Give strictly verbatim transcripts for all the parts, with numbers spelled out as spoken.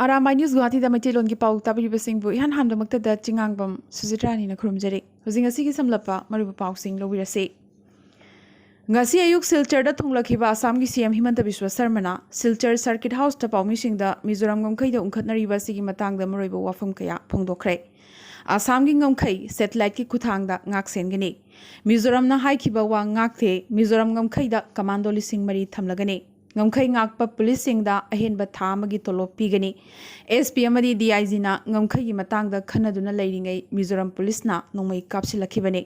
Arambai news ꯒꯨꯋꯥꯍꯥꯇꯤꯗ ꯃꯩꯇꯩꯂꯣꯟꯒꯤ ꯄꯥꯎ ꯇꯥꯕꯤꯔꯤꯕꯁꯤꯡꯕꯨ ꯏꯍꯥꯟ ꯍꯥꯟꯕꯃꯛꯇꯗ ꯆꯤꯡꯉꯥꯡꯕꯝ ꯁꯨꯖꯤꯠ ꯔꯥꯅꯤꯅ ꯈꯨꯔꯨꯝꯖꯔꯤ꯫ ꯍꯧꯖꯤꯛ ꯉꯁꯤꯒꯤ ꯁꯝꯂꯞꯄ ꯃꯔꯨꯑꯣꯏꯕ ꯄꯥꯎꯁꯤꯡ ꯂꯧꯕꯤꯔꯁꯤ꯫ ꯉꯁꯤ ꯑꯌꯨꯛ ꯁꯤꯜꯆꯔꯗ ꯊꯨꯡꯂꯈꯤꯕ ꯑꯁꯥꯝꯒꯤ ꯁꯤ ꯑꯦꯝ ꯍꯤꯃꯟꯇ ꯕꯤꯁ꯭ꯋ ꯁꯔꯃꯅ ꯁꯤꯜꯆꯔ ꯁꯔꯀꯤꯠ ꯍꯥꯎꯁꯇ ꯄꯥꯎꯃꯤꯁꯤꯡꯗ ꯃꯤꯖꯣꯔꯥꯝ ꯉꯝꯈꯩꯗ ꯎꯪꯈꯠꯅꯔꯤꯕ ꯑꯁꯤꯒꯤ ꯃꯇꯥꯡꯗ ꯃꯔꯨꯑꯣꯏꯕ ꯋꯥꯐꯝ ꯀꯌꯥ ꯐꯣꯡꯗꯣꯛꯈ꯭ꯔꯦ꯫ ꯑꯁꯥꯝꯒꯤ ꯉꯝꯈꯩ ꯁꯦꯇꯦꯂꯥꯏꯠꯀꯤ ꯈꯨꯠꯊꯥꯡꯗ ꯉꯥꯛꯁꯦꯟꯒꯅꯤ꯫ ꯃꯤꯖꯣꯔꯥꯝꯅ ꯍꯥꯏꯈꯤꯕ ꯋꯥ ꯉꯥꯛꯇꯦ, ꯃꯤꯖꯣꯔꯥꯝ ꯉꯝꯈꯩꯗ ꯀꯃꯥꯟꯗꯣ ꯂꯤꯁꯤꯡ ꯃꯔꯤ ꯊꯝꯂꯒꯅꯤ꯫ ꯉꯝꯈꯩ ꯉꯥꯛꯄ ꯄꯨꯂꯤꯁꯁꯤꯡꯗ ꯑꯍꯦꯟꯕ ꯊꯥ ꯑꯃꯒꯤ ꯇꯣꯂꯣꯞ ꯄꯤꯒꯅꯤ꯫ ꯑꯦꯁ ꯄꯤ ꯑꯃꯗꯤ ꯗꯤ ꯑꯥꯏ ꯖꯤꯅ ꯉꯝꯈꯩꯒꯤ ꯃꯇꯥꯡꯗ ꯈꯟꯅꯗꯨꯅ ꯂꯩꯔꯤꯉꯩ ꯃꯤꯖꯣꯔꯥꯝ ꯄꯨꯂꯤꯁꯅ ꯅꯣꯡꯃꯩ ꯀꯥꯞꯁꯤꯜꯂꯛꯈꯤꯕꯅꯤ꯫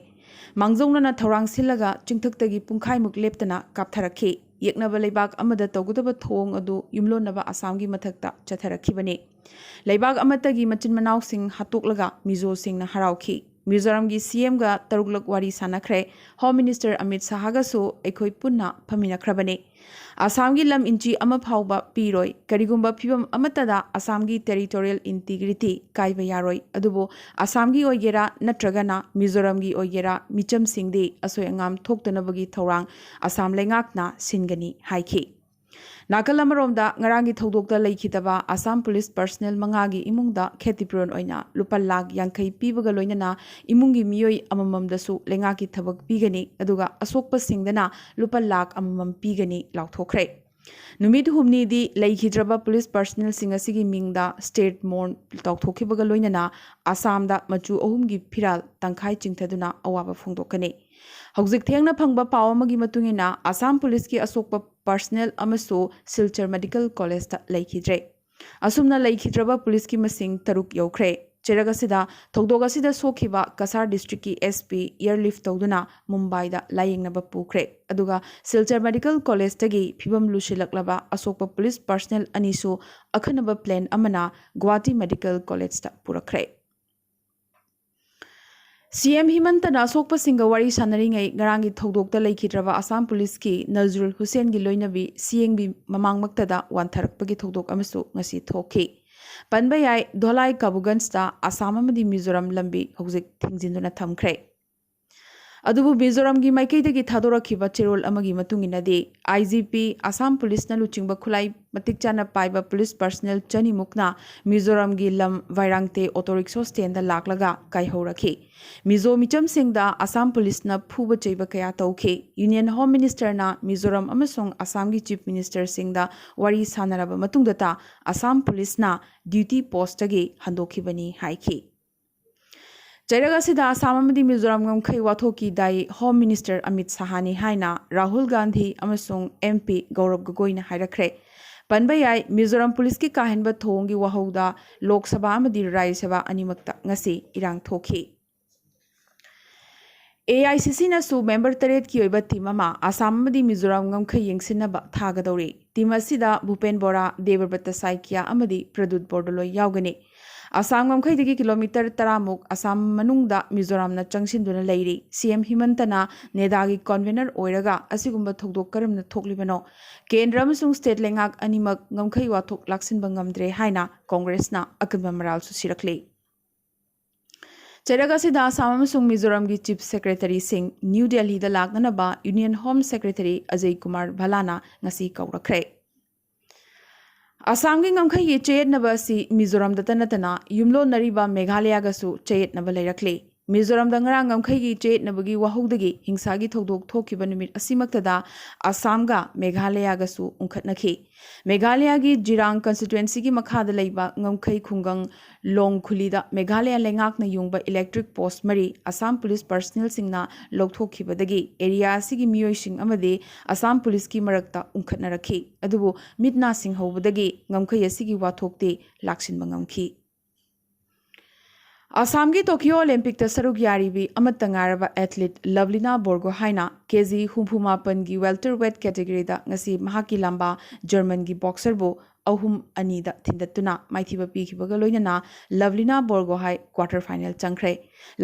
ꯃꯥꯡꯖꯧꯅꯅ ꯊꯧꯔꯥꯡ ꯁꯤꯜꯂꯒ ꯆꯤꯡꯊꯛꯇꯒꯤ ꯄꯨꯡꯈꯥꯏꯃꯨꯛ ꯂꯦꯞꯇꯅ ꯀꯥꯞꯊꯔꯛꯈꯤ꯫ ꯌꯦꯛꯅꯕ ꯂꯩꯕꯥꯛ ꯑꯃꯗ ꯇꯧꯒꯗꯕ ꯊꯧꯑꯣꯡ ꯑꯗꯨ ꯌꯨꯝꯂꯣꯟꯅꯕ ꯑꯁꯥꯝꯒꯤ ꯃꯊꯛꯇ ꯆꯠꯊꯔꯛꯈꯤꯕꯅꯤ꯫ ꯂꯩꯕꯥꯛ ꯑꯃꯠꯇꯒꯤ ꯃꯆꯤꯟ ꯃꯅꯥꯎꯁꯤꯡ ꯍꯥꯠꯇꯣꯛꯂꯒ ꯃꯤꯖꯣꯁꯤꯡꯅ ꯍꯔꯥꯎꯈꯤ꯫ ꯃꯤꯖꯣꯔꯥꯝꯒꯤ ꯁꯤ ꯑꯦꯝꯒ ꯇꯔꯨꯛꯂꯛ ꯋꯥꯔꯤ ꯁꯥꯟꯅꯈ꯭ꯔꯦ꯫ ꯍꯣꯝ ꯃꯤꯅꯤꯁꯇꯔ ꯑꯃꯤꯠ ꯁꯥꯍꯒꯁꯨ ꯑꯩꯈꯣꯏ ꯄꯨꯟꯅ ꯐꯝꯃꯤꯟꯅꯈ꯭ꯔꯕꯅꯤ꯫ ꯑꯁꯥꯝꯒꯤ ꯂꯝ ꯏꯟꯆꯤ ꯑꯃ ꯐꯥꯎꯕ ꯄꯤꯔꯣꯏ꯫ ꯀꯔꯤꯒꯨꯝꯕ ꯐꯤꯕꯝ ꯑꯃꯠꯇꯗ ꯑꯁꯥꯝꯒꯤ ꯇꯦꯔꯤꯇꯣꯔꯤꯌꯦꯜ ꯏꯟꯇꯤꯒ꯭ꯔꯤꯇꯤ ꯀꯥꯏꯕ ꯌꯥꯔꯣꯏ꯫ ꯑꯗꯨꯕꯨ ꯑꯁꯥꯝꯒꯤ ꯑꯣꯏꯒꯦꯔꯥ ꯅꯠꯇ꯭ꯔꯒꯅ ꯃꯤꯖꯣꯔꯥꯝꯒꯤ ꯑꯣꯏꯒꯦꯔꯥ ꯃꯤꯆꯝꯁꯤꯡꯗꯤ ꯑꯁꯣꯏ ꯑꯉꯥꯝ ꯊꯣꯛꯇꯅꯕꯒꯤ ꯊꯧꯔꯥꯡ ꯑꯁꯥꯝ ꯂꯩꯉꯥꯛꯅ ꯁꯤꯟꯒꯅꯤ ꯍꯥꯏꯈꯤ꯫ ꯅꯥꯀꯜ ꯑꯃꯔꯣꯝꯗ, ꯉꯔꯥꯡꯒꯤ ꯊꯧꯗꯣꯛꯇ ꯂꯩꯈꯤꯗꯕ ꯑꯁꯥꯝ ꯄꯨꯂꯤꯁ ꯄꯔꯁꯅꯦꯜ ꯃꯉꯥꯒꯤ ꯏꯃꯨꯡꯗ ꯈꯦꯇꯤꯄꯨꯔꯟ ꯑꯣꯏꯅ ꯂꯨꯄꯥ ꯂꯥꯈ ꯌꯥꯡꯈꯩ ꯄꯤꯕꯒ ꯂꯣꯏꯅꯅ ꯏꯃꯨꯡꯒꯤ ꯃꯤꯑꯣꯏ ꯑꯃꯃꯝꯗꯁꯨ ꯂꯩꯉꯥꯛꯀꯤ ꯊꯕꯛ ꯄꯤꯒꯅꯤ, ꯑꯗꯨꯒ ꯑꯁꯣꯛꯄꯁꯤꯡꯗꯅ ꯂꯨꯄꯥ ꯂꯥꯈ ꯑꯃꯃꯝ ꯄꯤꯒꯅꯤ ꯂꯥꯎꯊꯣꯛꯈ꯭ꯔꯦ꯫ ꯅꯨꯃꯤꯠ ꯍꯨꯝꯅꯤꯗꯤ ꯂꯩꯈꯤꯗ꯭ꯔꯕ ꯄꯨꯂꯤꯁ ꯄꯔꯁꯅꯦꯜꯁꯤꯡ ꯑꯁꯤꯒꯤ ꯃꯤꯡꯗ ꯁ꯭ꯇꯦꯠ ꯃꯣꯔꯟ ꯇꯧꯊꯣꯛꯈꯤꯕꯒ ꯂꯣꯏꯅꯅ ꯑꯁꯥꯝꯗ ꯃꯆꯨ ꯑꯍꯨꯝꯒꯤ ꯐꯤꯔꯥꯜ ꯇꯪꯈꯥꯏ ꯆꯤꯡꯊꯗꯨꯅ ꯑꯋꯥꯕ ꯐꯣꯡꯗꯣꯛꯀꯅꯤ꯫ ꯍꯧꯖꯤꯛ ꯊꯦꯡꯅ ꯐꯪꯕ ꯄꯥꯎ ꯑꯃꯒꯤ ꯃꯇꯨꯡ ꯏꯟꯅ, ꯑꯁꯥꯝ ꯄꯨꯂꯤꯁꯀꯤ ꯑꯁꯣꯛꯄ ꯄꯔꯁꯅꯦꯜ ꯑꯃꯁꯨ ꯁꯤꯜꯆꯔ ꯃꯦꯗꯤꯀꯦꯜ ꯀꯣꯂꯦꯖꯇ ꯂꯩꯈꯤꯗ꯭ꯔꯦ꯫ ꯑꯁꯨꯝꯅ ꯂꯩꯈꯤꯗ꯭ꯔꯕ ꯄꯨꯂꯤꯁꯀꯤ ꯃꯁꯤꯡ ꯇꯔꯨꯛ ꯌꯧꯈ꯭ꯔꯦ꯫ ꯆꯩꯔꯛ ꯑꯁꯤꯗ ꯊꯧꯗꯣꯛ ꯑꯁꯤꯗ ꯁꯣꯛꯈꯤꯕ ꯀꯁꯥꯔ ꯗꯤꯁꯇ꯭ꯔꯤꯛꯀꯤ ꯑꯦꯁ ꯄꯤ ꯑꯦꯌꯔꯂꯤꯐ ꯇꯧꯗꯨꯅ ꯃꯨꯝꯕꯥꯏꯗ ꯂꯥꯌꯦꯡꯅꯕ ꯄꯨꯈ꯭ꯔꯦ꯫ ꯑꯗꯨꯒ ꯁꯤꯜꯆꯔ ꯃꯦꯗꯤꯀꯦꯜ ꯀꯣꯂꯦꯖꯇꯒꯤ ꯐꯤꯕꯝ ꯂꯨꯁꯤꯜꯂꯛꯂꯕ ꯑꯁꯣꯛꯄ ꯄꯨꯂꯤꯁ ꯄꯔꯁꯅꯦꯜ ꯑꯅꯤꯁꯨ ꯑꯈꯟꯅꯕ ꯄ꯭ꯂꯦꯟ ꯑꯃꯅ ꯒꯨꯋꯥꯍꯥꯇꯤ ꯃꯦꯗꯤꯀꯦꯜ ꯀꯣꯂꯦꯖꯇ ꯄꯨꯔꯛꯈ꯭ꯔꯦ꯫ ꯁꯤ ꯑꯦꯝ ꯍꯤꯃꯟꯇꯅ ꯑꯁꯣꯛꯄꯁꯤꯡꯒ ꯋꯥꯔꯤ ꯁꯥꯟꯅꯔꯤꯉꯩ ꯉꯔꯥꯡꯒꯤ ꯊꯧꯗꯣꯛꯇ ꯂꯩꯈꯤꯗ꯭ꯔꯕ ꯑꯁꯥꯝ ꯄꯨꯂꯤꯁꯀꯤ ꯅꯖꯔꯨꯜ ꯍꯨꯁꯦꯟꯒꯤ ꯂꯣꯏꯅꯕꯤ ꯁꯤꯌꯦꯡꯕꯤ ꯃꯃꯥꯡꯃꯛꯇꯗ ꯋꯥꯟꯊꯔꯛꯄꯒꯤ ꯊꯧꯗꯣꯛ ꯑꯃꯁꯨ ꯉꯁꯤ ꯊꯣꯛꯈꯤ꯫ ꯄꯟꯕ ꯌꯥꯏ, ꯙꯣꯂꯥꯏ ꯀꯥꯕꯨꯒꯟꯖꯇ ꯑꯁꯥꯝ ꯑꯃꯗꯤ ꯃꯤꯖꯣꯔꯥꯝ ꯂꯝꯕꯤ ꯍꯧꯖꯤꯛ ꯊꯤꯡꯖꯤꯟꯗꯨꯅ ꯊꯝꯈ꯭ꯔꯦ꯫ ꯑꯗꯨꯕꯨ ꯃꯤꯖꯣꯔꯥꯝꯒꯤ ꯃꯥꯏꯀꯩꯗꯒꯤ ꯊꯥꯗꯣꯔꯛꯈꯤꯕ ꯆꯦꯔꯣꯜ ꯑꯃꯒꯤ ꯃꯇꯨꯡ ꯏꯟꯅꯗꯤ, ꯑꯥꯏ ꯖꯤ ꯄꯤ, ꯑꯁꯥꯝ ꯄꯨꯂꯤꯁꯅ ꯂꯨꯆꯤꯡꯕ ꯈꯨꯠꯂꯥꯏ ꯃꯇꯤꯛ ꯆꯥꯅ ꯄꯥꯏꯕ ꯄꯨꯂꯤꯁ ꯄꯔꯁꯅꯦꯜ ꯆꯅꯤꯃꯨꯛꯅ ꯃꯤꯖꯣꯔꯥꯝꯒꯤ ꯂꯝ ꯚꯥꯏꯔꯥꯡꯇꯦ ꯑꯣꯇꯣ ꯔꯤꯛꯁꯣ ꯁ꯭ꯇꯦꯟꯗ ꯂꯥꯛꯂꯒ ꯀꯥꯏꯍꯧꯔꯛꯈꯤ꯫ ꯃꯤꯖꯣ ꯃꯤꯆꯝꯁꯤꯡꯗ ꯑꯁꯥꯝ ꯄꯨꯂꯤꯁꯅ ꯐꯨꯕ ꯆꯩꯕ ꯀꯌꯥ ꯇꯧꯈꯤ꯫ ꯌꯨꯅꯤꯌꯟ ꯍꯣꯝ ꯃꯤꯅꯤꯁꯇꯔꯅ ꯃꯤꯖꯣꯔꯥꯝ ꯑꯃꯁꯨꯡ ꯑꯁꯥꯝꯒꯤ ꯆꯤꯐ ꯃꯤꯅꯤꯁꯇꯔꯁꯤꯡꯗ ꯋꯥꯔꯤ ꯁꯥꯟꯅꯔꯕ ꯃꯇꯨꯡꯗꯇ ꯑꯁꯥꯝ ꯄꯨꯂꯤꯁꯅ ꯗ꯭ꯌꯨꯇꯤ ꯄꯣꯁꯇꯒꯤ ꯍꯟꯗꯣꯛꯈꯤꯕꯅꯤ ꯍꯥꯏꯈꯤ꯫ ꯆꯩꯔꯛ ꯑꯁꯤꯗ ꯑꯁꯥꯝ ꯑꯃꯗꯤ ꯃꯤꯖꯣꯔꯥꯝ ꯉꯝꯈꯩ ꯋꯥꯊꯣꯛꯀꯤ ꯗꯥꯏ ꯍꯣꯝ ꯃꯤꯅꯤꯁꯇꯔ ꯑꯃꯤꯠ ꯁꯍꯥꯅꯤ ꯍꯥꯏꯅ ꯔꯥꯍꯨꯜ ꯒꯥꯟꯙꯤ ꯑꯃꯁꯨꯡ ꯑꯦꯝ ꯄꯤ ꯒꯧꯔꯕ ꯒꯒꯣꯏꯅ ꯍꯥꯏꯔꯛꯈ꯭ꯔꯦ꯫ ꯄꯟꯕ ꯌꯥꯏ, ꯃꯤꯖꯣꯔꯥꯝ ꯄꯨꯂꯤꯁꯀꯤ ꯀꯥꯍꯦꯟꯕ ꯊꯧꯑꯣꯡꯒꯤ ꯋꯥꯍꯧꯗ ꯂꯣꯛ ꯁꯚꯥ ꯑꯃꯗꯤ ꯔꯥꯖ꯭ꯌ ꯁꯚꯥ ꯑꯅꯤꯃꯛꯇ ꯉꯁꯤ ꯏꯔꯥꯡ ꯊꯣꯛꯈꯤ꯫ ꯑꯦ ꯑꯥꯏ ꯁꯤ ꯁꯤꯅꯁꯨ ꯃꯦꯝꯕꯔ ꯇꯔꯦꯠꯀꯤ ꯑꯣꯏꯕ ꯇꯤꯝ ꯑꯃ ꯑꯁꯥꯝ ꯑꯃꯗꯤ ꯃꯤꯖꯣꯔꯥꯝ ꯉꯝꯈꯩ ꯌꯦꯡꯁꯤꯟꯅꯕ ꯊꯥꯒꯗꯧꯔꯤ꯫ ꯇꯤꯝ ꯑꯁꯤꯗ ꯚꯨꯄꯦꯟ ꯕꯣꯔꯥ, ꯗꯦꯕꯕ꯭ꯔꯇ ꯁꯥꯏꯀꯤꯌꯥ ꯑꯃꯗꯤ ꯄ꯭ꯔꯗꯨꯠ ꯕꯣꯔꯗꯣꯂꯣꯏ ꯌꯥꯎꯒꯅꯤ꯫ ꯑꯁꯥꯝ ꯉꯝꯈꯩꯗꯒꯤ ꯀꯤꯂꯣꯃꯤꯇꯔ ꯇꯔꯥꯃꯨꯛ ꯑꯁꯥꯝ ꯃꯅꯨꯡꯗ ꯃꯤꯖꯣꯔꯥꯝꯅ ꯆꯪꯁꯤꯟꯗꯨꯅ ꯂꯩꯔꯤ꯫ ꯁꯤ ꯑꯦꯝ ꯍꯤꯃꯟꯇꯅ ꯅꯦꯗꯥꯒꯤ ꯀꯟꯚꯦꯅꯔ ꯑꯣꯏꯔꯒ ꯑꯁꯤꯒꯨꯝꯕ ꯊꯧꯗꯣꯛ ꯀꯔꯝꯅ ꯊꯣꯛꯂꯤꯕꯅꯣ? ꯀꯦꯟꯗ꯭ꯔ ꯑꯃꯁꯨꯡ ꯁ꯭ꯇꯦꯠ ꯂꯩꯉꯥꯛ ꯑꯅꯤꯃꯛ ꯉꯝꯈꯩ ꯋꯥꯊꯣꯛ ꯂꯥꯛꯁꯤꯟꯕ ꯉꯝꯗ꯭ꯔꯦ ꯍꯥꯏꯅ ꯀꯣꯡꯒ꯭ꯔꯦꯁꯅ ꯑꯀꯟꯕ ꯃꯔꯥꯜꯁꯨ ꯁꯤꯔꯛꯂꯤ꯫ ꯆꯩꯔꯛ ꯑꯁꯤꯗ ꯑꯁꯥꯝ ꯑꯃꯁꯨꯡ ꯃꯤꯖꯣꯔꯥꯝꯒꯤ ꯆꯤꯐ ꯁꯦꯀ꯭ꯔꯦꯇꯔꯤꯁꯤꯡ ꯅ꯭ꯌꯨ ꯗꯦꯜꯍꯤꯗ ꯂꯥꯛꯅꯅꯕ union home secretary Ajay Kumar ꯚꯂꯥꯅ ꯉꯁꯤ ꯀꯧꯔꯛꯈ꯭ꯔꯦ꯫ ꯑꯁꯥꯝꯒꯤ ꯉꯝꯈꯩꯒꯤ ꯆꯌꯦꯠꯅꯕ ꯑꯁꯤ ꯃꯤꯖꯣꯔꯥꯝꯗꯇ ꯅꯠꯇꯅ ꯌꯨꯝꯂꯣꯟꯅꯔꯤꯕ ꯃꯦꯘꯥꯂꯌꯥꯒꯁꯨ ꯆꯌꯦꯠꯅꯕ ꯂꯩꯔꯛꯂꯤ꯫ ꯃꯤꯖꯣꯔꯥꯝꯗ ꯉꯔꯥꯡ ꯉꯝꯈꯩꯒꯤ ꯆꯌꯦꯠꯅꯕꯒꯤ ꯋꯥꯍꯧꯗꯒꯤ ꯍꯤꯡꯁꯥꯒꯤ ꯊꯧꯗꯣꯛ ꯊꯣꯛꯈꯤꯕ ꯅꯨꯃꯤꯠ ꯑꯁꯤꯃꯛꯇꯗ ꯑꯁꯥꯝꯒ ꯃꯦꯘꯥꯂꯌꯥꯒꯁꯨ ꯎꯪꯈꯠꯅꯈꯤ꯫ ꯃꯦꯘꯥꯂꯌꯥꯒꯤ ꯖꯤꯔꯥꯡ ꯀꯟꯁꯇꯤꯇ꯭ꯋꯦꯟꯁꯤꯒꯤ ꯃꯈꯥꯗ ꯂꯩꯕ ꯉꯝꯈꯩ ꯈꯨꯡꯒꯪ ꯂꯣꯡꯈꯨꯂꯤꯗ ꯃꯦꯘꯥꯂꯌꯥ ꯂꯩꯉꯥꯛꯅ ꯌꯨꯡꯕ ꯏꯂꯦꯛꯇ꯭ꯔꯤꯛ ꯄꯣꯁ ꯃꯔꯤ ꯑꯁꯥꯝ ꯄꯨꯂꯤꯁ ꯄꯔꯁꯅꯦꯜꯁꯤꯡꯅ ꯂꯧꯊꯣꯛꯈꯤꯕꯗꯒꯤ ꯑꯦꯔꯤꯌꯥ ꯑꯁꯤꯒꯤ ꯃꯤꯑꯣꯏꯁꯤꯡ ꯑꯃꯗꯤ ꯑꯁꯥꯝ ꯄꯨꯂꯤꯁꯀꯤ ꯃꯔꯛꯇ ꯎꯪꯈꯠꯅꯔꯛꯈꯤ꯫ ꯑꯗꯨꯕꯨ ꯃꯤꯠ ꯅꯥ ꯁꯤꯡꯍꯧꯕꯗꯒꯤ ꯉꯝꯈꯩ ꯑꯁꯤꯒꯤ ꯋꯥꯊꯣꯛꯇꯤ ꯂꯥꯛꯁꯤꯟꯕ ꯉꯝꯈꯤ꯫ ꯑꯁꯥꯝꯒꯤ ꯇꯣꯀꯤꯌꯣ ꯑꯣꯂꯤꯝꯄꯤꯛꯇ ꯁꯔꯨꯛ ꯌꯥꯔꯤꯕꯤ ꯑꯃꯠꯇ ꯉꯥꯏꯔꯕ ꯑꯦꯊꯂꯤꯠ ꯂꯚꯂꯤꯅꯥ ꯕꯣꯔꯒꯣꯍꯥꯏꯅ ꯀꯦ ꯖꯤ ꯍꯨꯝꯐꯨ ꯃꯥꯄꯟꯒꯤ ꯋꯦꯜꯇꯔ ꯋꯦꯠ ꯀꯦꯇꯦꯒꯣꯔꯤꯗ ꯉꯁꯤ ꯃꯍꯥꯛꯀꯤ ꯂꯥꯝꯕꯥ ꯖꯔꯃꯟꯒꯤ ꯕꯣꯛꯁꯔꯕꯨ ꯑꯍꯨꯝ ꯑꯅꯤꯗ ꯊꯤꯟꯗꯠꯇꯨꯅ ꯃꯥꯏꯊꯤꯕ ꯄꯤꯈꯤꯕꯒ ꯂꯣꯏꯅꯅ ꯂꯚꯂꯤꯅꯥ ꯕꯣꯔꯒꯣꯍꯥꯏ ꯀ꯭ꯋꯥꯔꯇꯔ ꯐꯥꯏꯅꯦꯜ ꯆꯪꯈ꯭ꯔꯦ꯫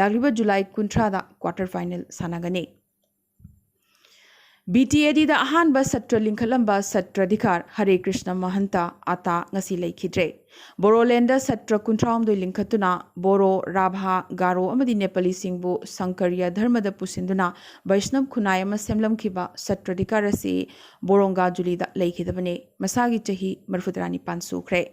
ꯂꯥꯛꯂꯤꯕ ꯖꯨꯂꯥꯏ ꯀꯨꯟꯊ꯭ꯔꯥꯗ ꯀ꯭ꯋꯥꯔꯇꯔ ꯐꯥꯏꯅꯦꯜ ꯁꯥꯟꯅꯒꯅꯤ꯫ ꯕꯤ ꯇꯤ ꯑꯦ ꯗꯤꯗ ꯑꯍꯥꯟꯕ ꯁꯠꯇ꯭ꯔ ꯂꯤꯡꯈꯠꯂꯝꯕ ꯁꯠꯇ꯭ꯔꯥꯙꯤꯀꯥꯔ ꯍꯔꯦ ꯀ꯭ꯔꯤꯁꯅ ꯃꯍꯟꯇ ꯑꯇꯥ ꯉꯁꯤ ꯂꯩꯈꯤꯗ꯭ꯔꯦ꯫ ꯕꯣꯔꯣꯂꯦꯟꯗ ꯁꯠꯇ꯭ꯔ ꯀꯨꯟꯊ꯭ꯔꯥꯍꯨꯝꯗꯣꯏ ꯂꯤꯡꯈꯠꯇꯨꯅ ꯕꯣꯔꯣ, ꯔꯥꯚꯥ, ꯒꯥꯔꯣ ꯑꯃꯗꯤ ꯅꯦꯄꯥꯂꯤꯁꯤꯡꯕꯨ ꯁꯪꯀꯔꯤꯌꯥ ꯙꯔꯃꯗ ꯄꯨꯁꯤꯟꯗꯨꯅ ꯕꯩꯁꯅꯕ ꯈꯨꯟꯅꯥꯏ ꯑꯃ ꯁꯦꯝꯂꯝꯈꯤꯕ ꯁꯠꯇ꯭ꯔꯥꯙꯤꯀꯥꯔ ꯑꯁꯤ ꯕꯣꯔꯣꯡꯒꯥ ꯖꯨꯂꯤꯗ ꯂꯩꯈꯤꯗꯕꯅꯤ꯫ ꯃꯁꯥꯒꯤ ꯆꯍꯤ ꯃꯔꯤꯐꯨꯇꯔꯥ ꯅꯤꯄꯥꯟ ꯁꯨꯈ꯭ꯔꯦ꯫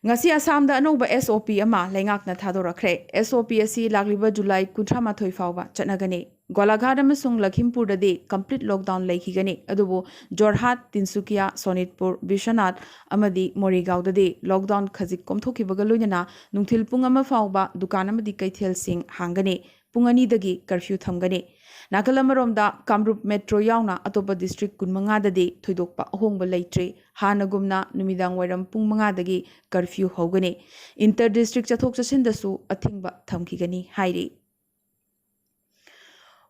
ꯉꯁꯤ ꯑꯁꯥꯝꯗ ꯑꯅꯧꯕ ꯑꯦꯁ ꯑꯣ ꯄꯤ ꯑꯃ ꯂꯩꯉꯥꯛꯅ ꯊꯥꯗꯣꯔꯛꯈ꯭ꯔꯦ꯫ ꯑꯦꯁ ꯑꯣ ꯄꯤ ꯑꯁꯤ ꯂꯥꯛꯂꯤꯕ ꯖꯨꯂꯥꯏ ꯀꯨꯟꯊ꯭ꯔꯥ ꯃꯥꯊꯣꯏ ꯐꯥꯎꯕ ꯆꯠꯅꯒꯅꯤ꯫ ꯒꯣꯂꯥꯘꯥꯠ ꯑꯃꯁꯨꯡ ꯂꯈꯤꯝꯄꯨꯔꯗꯗꯤ complete lockdown ꯂꯩꯈꯤꯒꯅꯤ, ꯑꯗꯨꯕꯨ ꯖꯣꯔꯍꯥꯠ, ꯇꯤꯟꯁꯨꯀꯤꯌꯥ, ꯁꯣꯅꯤꯠꯄꯨꯔ, ꯕꯤꯁ꯭ꯋꯅꯥꯊ ꯑꯃꯗꯤ ꯃꯣꯔꯤꯒꯥꯎꯗꯗꯤ lockdown ꯈꯖꯤꯛ ꯀꯣꯝꯊꯣꯛꯈꯤꯕꯒ ꯂꯣꯏꯅꯅ ꯅꯨꯡꯊꯤꯜ ꯄꯨꯡ ꯑꯃ ꯐꯥꯎꯕ ꯗꯨꯀꯥꯟ ꯑꯃꯗꯤ ꯀꯩꯊꯦꯜꯁꯤꯡ ꯍꯥꯡꯒꯅꯤ꯫ ꯄꯨꯡ ꯑꯅꯤꯗꯒꯤ curfew ꯊꯝꯒꯅꯤ꯫ ꯅꯥꯀꯜ ꯑꯃꯔꯣꯝꯗ ꯀꯥꯃꯔꯨꯞ ꯃꯦꯇ꯭ꯔꯣ ꯌꯥꯎꯅ ꯑꯇꯣꯞꯄ district ꯀꯨꯟꯃꯉꯥꯗꯗꯤ ꯊꯣꯏꯗꯣꯛꯄ ꯑꯍꯣꯡꯕ ꯂꯩꯇ꯭ꯔꯤ꯫ ꯍꯥꯟꯅꯒꯨꯝꯅ ꯅꯨꯃꯤꯗꯥꯡ ꯋꯥꯏꯔꯝ ꯄꯨꯡ ꯃꯉꯥꯗꯒꯤ curfew ꯍꯧꯒꯅꯤ꯫ Inter district ꯆꯠꯊꯣꯛ ꯆꯠꯁꯤꯟꯗꯁꯨ ꯑꯊꯤꯡꯕ ꯊꯝꯈꯤꯒꯅꯤ ꯍꯥꯏꯔꯤ꯫